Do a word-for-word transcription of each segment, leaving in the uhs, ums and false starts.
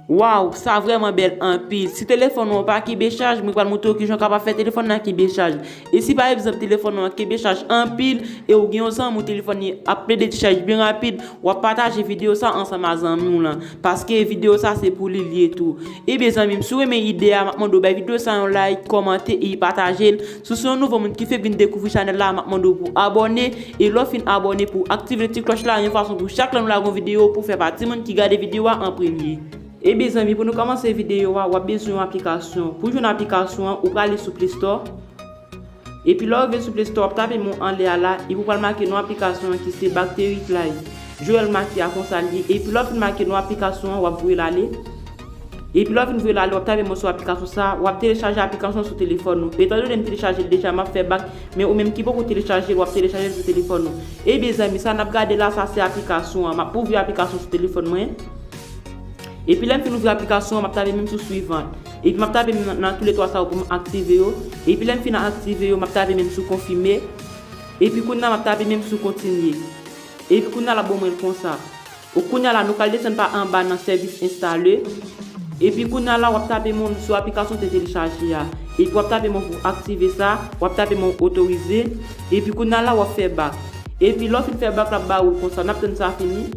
Waw, sa vrèman bèl anpil. Si telefòn ou an pa kenbe chaj, mwen pral montre w kijan w kapab fè telefòn nan kenbe chaj. E si pa egzanp telefòn ou an kenbe chaj anpil e ou gen yon zanmi w telefòn li ap plede dechaj byen rapid, w ap pataje videyo sa ansanm a zanmi w lan. Paske videyo sa se pou li l ye tou. Ebyen zanmi m, si w renmen ide a, m ap mande w bay videyo sa yon like, kòmante e pataje l. Si w se yon nouvo moun ki fenk vin dekouvri chanèl la, m ap mande w pou abòne. E lè w fin abòne, pou w aktive ti klòch la, yon fason pou chak lè nou lage yon videyo, pou w fè pati moun ki gade videyo a an premye. Ebyen zanmi, pou nou kòmanse videyo a, w ap bezwen yon aplikasyon. Pou jwenn aplikasyon an, ou prale sou Play Store. Epi lè w rive sou Play Store, w ap tape mo anlè a la, epi w pral make non aplikasyon an ki se Bacteria Live. Joel make a konsa l ye. Epi lè w fin make non aplikasyon an, w ap voye l ale. Epi lè w fin voye l ale, w ap tape mo sou aplikasyon sa, w ap telechaje aplikasyon sou telefòn ou. Etan done m telechaje l deja, m ap fè bak, men ou menm ki poko telechaje l, w ap telechaje l sou telefòn ou. Ebyen zanmi, sa n ap gade la, sa se aplikasyon an. M ap ouvri aplikasyon sou telefòn mwen. Epi lè m fin ouvri aplikasyon an, m ap tape menm sou suivant. Epi m ap tape menm nan, nan toulètwa sa yo pou m aktive yo. Epi lè m fin aktive yo, m ap tape menm sou konfime. Epi kounye a m ap tape menm sou kontinye. Epi kounye a l ap ban mwen l konsa. Ou kounye a la, nou pral desann pa anba nan sèvis enstale. Epi kounye a la, w ap tape menm sou aplikasyon te telechaje a. Epi w ap tape menm pou aktive sa, w ap tape menm otorize. Epi kounye a la, w ap fè bak. Epi lè w fin fè bak, l ap ba ou l konsa. N ap tann sa fini.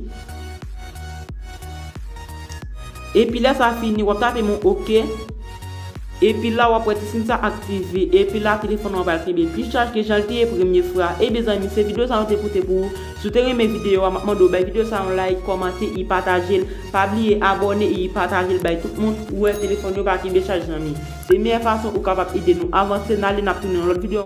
Epi lè sa fini, w ap tape menm oke. Epi la, w ap wè ti siy sa aktive. Epi la, telefòn nan pral kenbe plis chaj ke jan l te ye premye fwa. Ebyen zanmi, se videyo sa nou te pote pou ou. Si w te renmen videyo a, m ap mande w bay videyo sa yon like, kòmante e pataje l. Pa bliye abòne e pataje l bay tout moun ou wè telefòn yo pa kenbe chaj zanmi. Se meyè fason ou kapab ede nou avanse. N ale, n ap tounen yon lòt videyo.